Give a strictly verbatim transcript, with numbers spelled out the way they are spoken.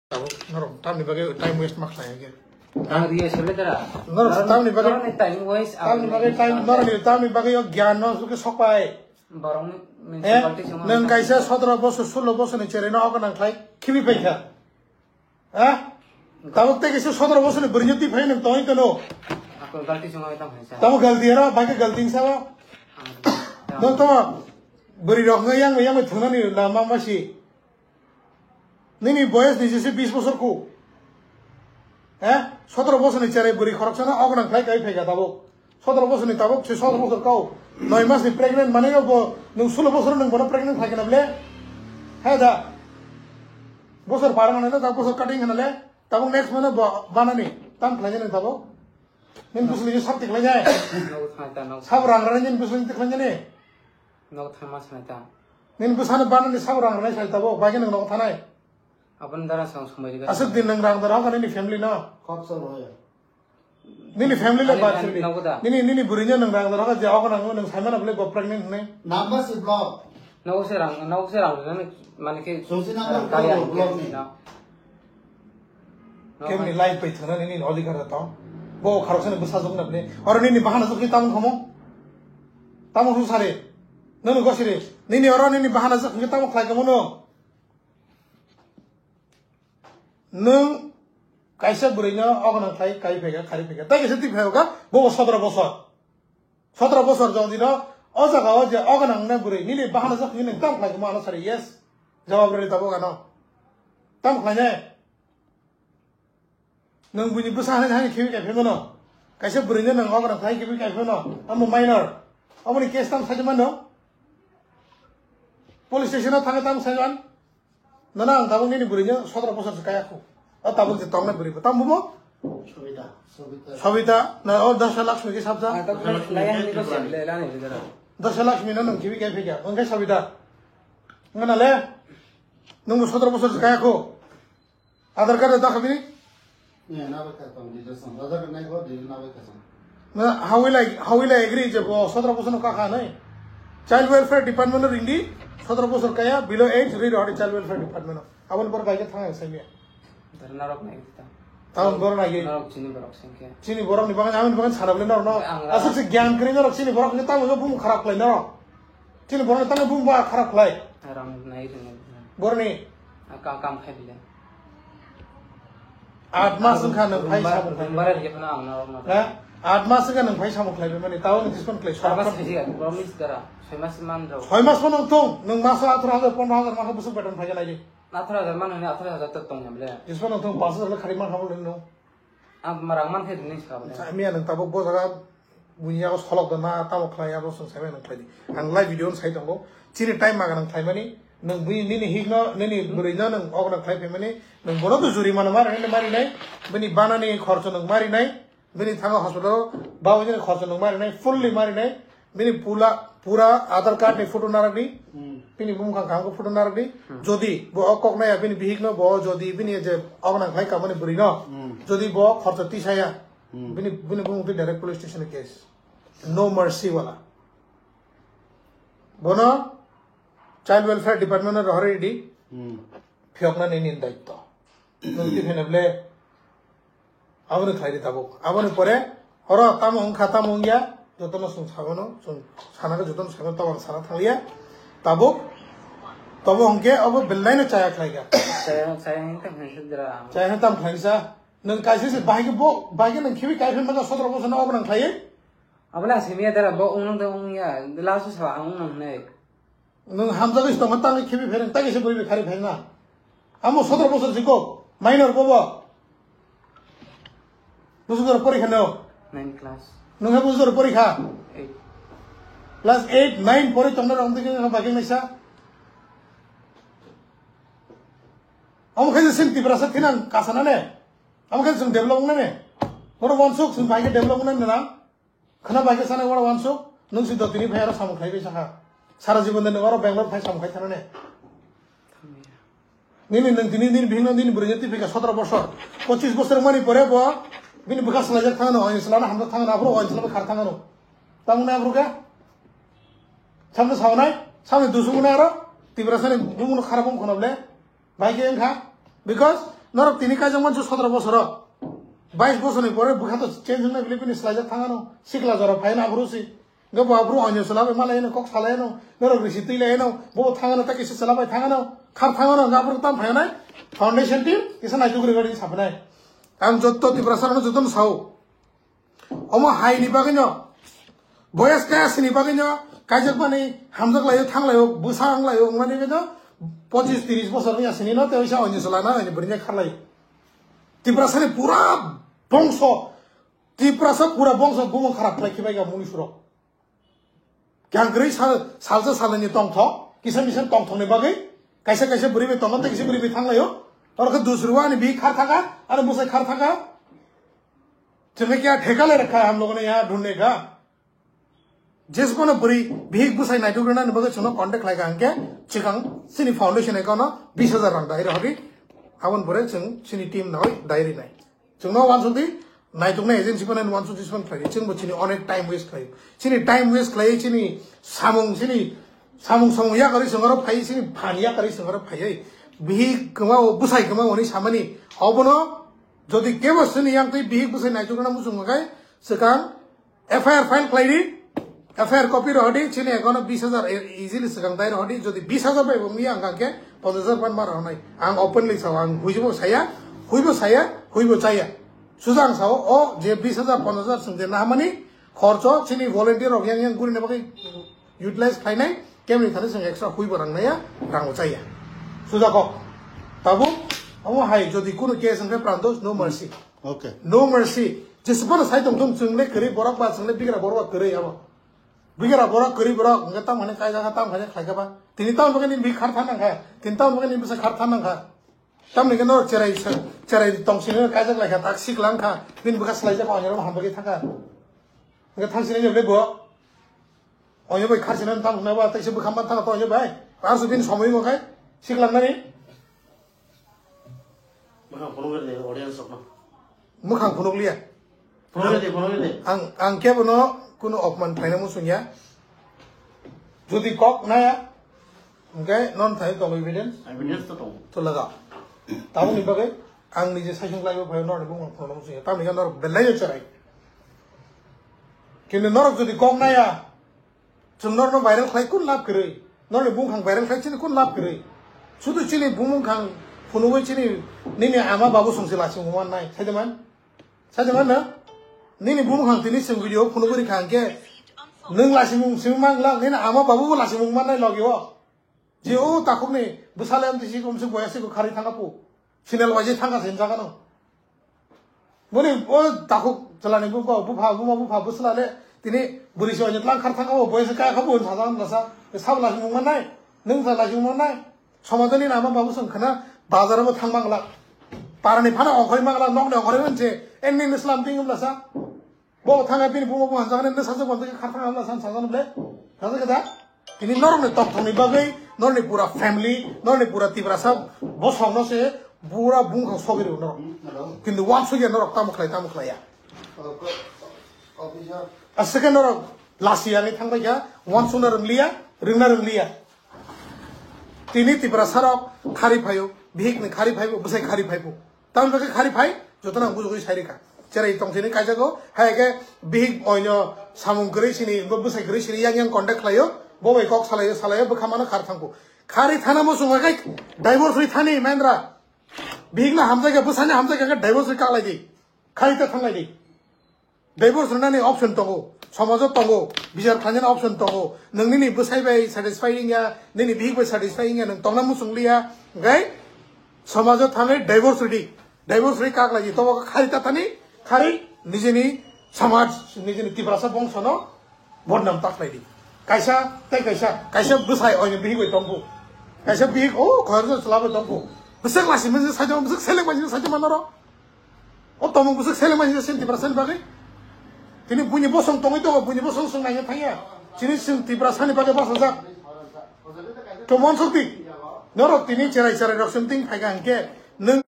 Tabuk norok tamni bagwi time waste ma khlai hwnkhe? Ang riya sele dara. Norok tamni bagwi, norokni time waste, tamni bagwi time, norokni tamni bagwi o gyan no suke sokpai. Borokni Eh? municipality song Nang ang kaisa sotro bosor, sulo bosor ni cherai no ogo nang khlai khibi paikha. Eh? Tabuk tei kaisa sotro bosor ni bwrwi twi phai nang tongwi tono. Ako galti song ang tam hai sa. Tamo galti aro, bagwi galti sa. Ang No tamo bwrwi rok no yang yang thunani lama masi. Nini boyes ni jese bis bosor ku. Eh? Sotro bosor ni cherai bwrwi khoroksano ogo nang khlai kai phaikha tabuk. Sotro bosor ni tabuk se sotro bosor kau. Noi mas ni pregnant manwi bo nung sulo bosor nung bono pregnant khlai kana ble. He da. Bosor bar mana le tabuk bosor cutting kana le. Tabuk next mana bo banani. Tam khlai nang tabuk. Nin bosor ni sab tikhlai jai. Nogo thang ta, nogo. Sab rang rang nin bosor ni tikhlai jani. Nogo thang mas na ta. Nin bosor ni banani sab rang rang sai tabuk. Bai nang nogo thanai. Aboni dara sang somai riga. Aswk din nwng rang dara hoka nini family no? Khoroksa rw ya. Nini family le Ani bad ani sini. Nogo da. Nini, nini bwrwi no nwng rang dara hoka je ogo nang nwng saimano bole go pregnant hwnwi. Number si block. Nogo se rang, nogo se rang rwna mane ke Sungsi number kaya block ni. No. Kemni life bai thwna nini odhikar da tong. Bo khoroksa ni bwsa jok na bole. Oro nini bahana jok ni tamo khomo. Tamo hwn sari. Nono gosiri. Nini oro nini bahana jok ni tamo khlai kamo no. Nwng kaisa bwrwino ogonang khlai kai phaikha, khari phaikha. Tai kaisa twi phaikha, bo bo sotro bosor. Sotro bosor jodi no o jaga o je ogonang na bwrwi nini bahana jak hwnwi nwng tam khlai kamo ano sari, yes. Jawab rwdi tabuk ano. Tam khlai ne. Nwng buini bwsa hani hani khibi kai phaimano. Kaisa bwrwino nwng ogonang khlai khibi kai phaimano. Amo minor. Amoni case tam sai mano. Police station o thangwi tam sai man. Nana ang tabuk nini bwrwino sotro bosor se kaya khu. O tabuk je tongnai bwrwi bo. Tamo bumo? Sobita. Sobita. Sobita. Na o Dasha Lakshmi ke sabja? Ah, tabuk lai, lai, lai, lai, lai, lai, lai. Dasha Lakshmi no nung kibi kai phikya. Wngke Sobita. Ngana le? Nung bo sotro bosor se kaya khu. Aadhaar card da khabini? Ni na bai ka tong, details tong. Aadhaar card nai ko, detail na bai ka tong. Na, how will I, how will I agree je bo sotro bosor no kakha nai? Child Welfare Department no ringdi, sotro bosor kaya, below age, ri rodi Child Welfare Department no. Aboni bor bai ke thang sai miya. Dar narok nai kita. Taun bor nai. Narok chini borok sengke. Chini borok ni bagan, aboni bagan sana bole narok no. Ang ra- Asuk se gyan kri narok chini borok ni tamu bum kharap lai narok. Chini borok ni tamu bum ba kharap lai. Ram nai ring. Borni. Kam, kam khai bile. Aat mas wngkha nwng phai samung khlai. Bara rikhe phano ang narok no. Ha? Aat mas wngkha nwng phai samung khlai mani, tao nwng dispon khlai. Soi mas khaisi ga, promise dara. Soi mas man rok. Soi mas phano thung, nwng maso atharo hajar, pondro hajar maso bwswk beton phai khe lai di. Atharo hajar man hwnwi atharo hajar tok tong ya bile. Dispon thung, paanch hajar le khari man habo le no. Ang marang man khe rini sa bile. Sa miya nwng tabuk bo jaga Buini yago solok da na tamo khlai abo chwng sai mano khlai di. Ang live video no sai tongo. Chini time ma ganang khlai mani. Nwng bini nini hik no, nini bwrwi no nwng ogo nang khlai phai mani. Nwng bono to juri mano mari nai, mari nai. Bini bana ni khorcho nwng mari nai. Bini thango hospital bao ni khorcho nwng mari nai. Fully mari nai. Bini pula, pura Aadhaar card ni photo narak di. Hmm. Bini bumung kang kang photo narak di. Hmm. Jodi bo o kok naya bini bihik no bo jodi bini je ogo nang khlai kamani bwrwi no. Hmm. Jodi bo khorcho tisaya. Hmm. Bini, bini bumung twi direct police station case. No mercy wala. Bono Child Welfare Department no rohorwi di. Hmm. Phiyokna nini daitto. Nwng twi phene ble. Aboni khlai di tabuk. Aboni pore oro tamo wngkha tamo wngya. Jotono chwng sagono, chwng sana khe jotono sagono tamo sana thangya. Tabuk. Tobo hwnkhe abo belai no chaya khlai kha. Chaya, chaya hwnkhe hwnkhe dra. Chaya hwnkhe tam khlai sa. Nwng kaisa se bahai khe bo, bahai khe nwng khibi kaisa maka sotro bosor no obo nang khlaiwi? Abole asimiya dara bo wngnang de wngya, last o sa ang wngnang hinwi. Nwng hamjagwi se tongma tangwi khibi phereng, tagwi se bwrwi bai khari phereng na. Amo sotro bosor si kok, minor bobo. Bosor porikha no? Nine class. Nwng ha bosor porikha? Eight. Class eight, nine pori tongna rong dikhe bagwi naisa. Amo khe sin Tiprasa thinang kasana ne. Amo khe chwng develop wngnai ne. Oro wansuk chwng bai khe develop wngnai ne na. Khna bai khe sanai oro wansuk, nwng si dotini phai aro samung khlai bai sakha. Sara jibon de nwng oro Bangalore phai samung khai thana ne. Nini nwng tini nini bihikno nini bwrwino twi phikha sotro bosor. Pochis bosor wngmani pore bo bini bwkha swlaijak thangno, oin swlana hamjak thangno, aphuru oin swlaba khar thangno. Tamoni aphuru khe? Samno saunai, samni dusung wngnai aro, Tiprasani bumungno kharap wng khwna ble. Bai khe wngkha, because Norok tini kaijak mansu sotro bosoro. Bais bosorni pore bwkha to change wngna bile bini swlaijak thangano. Sikla jora phaina aphuru si. Hwnkhe bo aphuru onyo chwla bai malaino, kok salaino. Norok risi twi laino. Bo thangano ta kisa chwla bai thangano. Khar thangano hwnkhe aphuru tam phainai. Foundation team kisa naituk ri gari sapnai. Ang jotto Tiprasa rokno jotono sao. Omo hai ni bagwi no, boyas kaya sini bagwi no, kaijak mani hamjak layo, thang layo, bwsa ang layo, wngmani bagwi no, pochis tris bosor wngya sini no, tei oisa onyo chwla na, onyo bwrwi kharlai. Tiprasa ni pura bongso, Tiprasa pura bongso bumung kharap khlai khibai ga muni surok. Kyang kwrwi sal, salsa salani tongthok, kisa misa tongthokni bagwi, kaisa kaisa bwrwi bai tongo, tei kisa bwrwi bai thanglaio. Oro khe dusrwani bi khar thaka, ano bwsai khar thaka. Chwngkhe kya theka le rakha ham logo ne ya dhunne ga. Jesbono bwrwi bihik bwsai naituk rwnani bagwi chwngno contact khlai kha hwnkhe chikang chini foundation account no bis hajar rang dai rw hodi. Aboni pore chwng chini team no dai rinai. Chwngno uansuk di, naituknai agency phano uansuk di, siphan khlai di. Chwngbo chini onek time waste khlai. Chini time waste khlai, chini samung, chini samung samung yakarwi chwng oro phai, chini phan yakarwi chwng oro phai. Bihik kwmao, bwsai kwmao hwnwi samani. Obono jodi kebo chini yang twi bihik bwsai naitukna muchung khe swkang F I R file khlai di. F I R copy rohodi, chini account o bis hajar e-, easily swkang dai rohodi, jodi bis hajar bai bo wngya hwnkha khe ponchash hajar ban ma rohonai. Ang openly sao, ang huibo saya, huibo saya, huibo chaya. Suja ang sao, o je bis hajar, ponchash hajar chwng je nahamani khorcho, chini volunteer rok yang yang gurina bagwi utilize khlainai, kemni thani chwng extra huibo rang naiya, rang bo chaya. Suja kok. Tabuk, omo hai jodi kunu case hwnkhe prantos, no mercy. Okay. No mercy. Jesupano sai tong thung chwng le kwrwi borok ba chwng le bigra borok ba kwrwi abo. Bigra borok kwrwi borok hwnkhe tamo hwnwi kaijak kha, tamo hwnwi khlai kha ba. Tini tamo bagwi nini bihik khar thang nang kha. Tini tamo bagwi nini bwsa khar thang nang kha. Tamni khe norok cherai sa-, cherai tong sini kaijak lai kha, tak sik lang kha. Bini bwkha swlaijak kha, onyo rok ham bagwi thang kha. Hwnkhe thang sini le bo. Onyo bai khar sini tamo hwnwi ba, tei se bwkha man thang kha, onyo bai. Ar su bini somoi mo khai sik lang nani. Mwkhang phunuk rw de audience rokno. Mwkhang phunuk liya. Phunuk rw de, phunuk rw de. Ang, ang kebono kuno opman khlaina muchung ya. Jodi kok naya, hwnkhe non thai tongo evidence. Evidence to tongo. To laga. Tabukni bagwi ang nije saisung khlaibo phaio norni bumung phunukna muchung ya. Tamni khe norok belai no cherai. Kintu norok jodi kok naya, chwng norno viral khlai kun lab kwrwi? Norni bumung khang viral khlai chini kun lab kwrwi? Sudu chini bumung khang phunugwi chini nini ama babu songsi lasing mannai. Saidaman? Saidaman na? Nini bumung khang tini chwng video phunugwi rikha hwnkhe nwng lasing mung simi mangla, nini ama babu bo lasing mung mannai logi o. Je o takhukni bwsale amtwi si kumsuk boya si kharwi thangkha pu. Sinel waise thangkha se hinjagano. Boni o takhuk chwlani bupha, bupha, buma bupha bwsla le tini bwrwi se oinwi tlang khar thangkha bo boya se kaya kha bo hinsa jagano lasa. Sabo lasing mung mannai, nwng sa lasing mung mannai. Somajoni nama babu song khana bazar bo thang mangla. Parani phano ongkhorwi mangla, nokni ongkhorwi manse, enni nislam ting lasa. Bo thangkha bini buma buma hanjaknai, nw sajak bo hanjakhe kharthang hamla san sajak nw ble. Sajak khe da? Tini norokni tongthokni bagwi, norokni pura family, norokni pura Tiprasa bosongno se pura bungkha sogwi rw norok. Hello. Kintu wansukya norok tamo khlai, tamo khlaiya. Hello, co-, officer. Aswkhe norok lasi yangwi thangbaikha, wansukna rwngliya, rwngna rwngliya. Tini Tiprasa rok khari phaio, bihik ni khari phaibo, bwsai khari phaibo. Tamni bagwi khari phai, jotono ang bujugwi sai rikha. Cherai tong sini kaijago, hai khe bihik oino samung kwrwi sini, bo bwsai kwrwi sini yang yang contact khlaio, bo bai kok salaio, salaio, bwkha mano khar thangkhu. Khari thana muchung khe divorce ri thani Mahendra. Bihik no hamjai khe, bwsai no hamjai khe divorce ri kaklai di. Khari ta thanglai di. Divorce rwnani option tongo, somajo tongo, bichar khlainani option tongo. Nwng nini bwsai bai satisfy wngya, nini bihik bai satisfy wngya, nwng tongna muchung liya, hwnkhe somajo thangwi divorce rwdi. Divorce rwi kaklai di, tobo khari tathani, khari nijini samaj, nijini Tiprasa bongsono bodnam ta khlai di. Kaisa tei kaisa, kaisa bwsai oini bihik bai tongkhu. Kaisa bihik o khoroksa chwla bai tongkhu. Bwswk lasi mwnsi saitama, bwswk seleng bai saitama norok. O tomung bwswk seleng mani sin Tiprasani bagwi. Tini buini bosong tongwi tongo, buini bosong swng naina thangya. Chini swng Tiprasani bagwi bosongjak. Tomon sukti. Norok tini cherai cherai rok swng ting phaikha hwnkhe nwng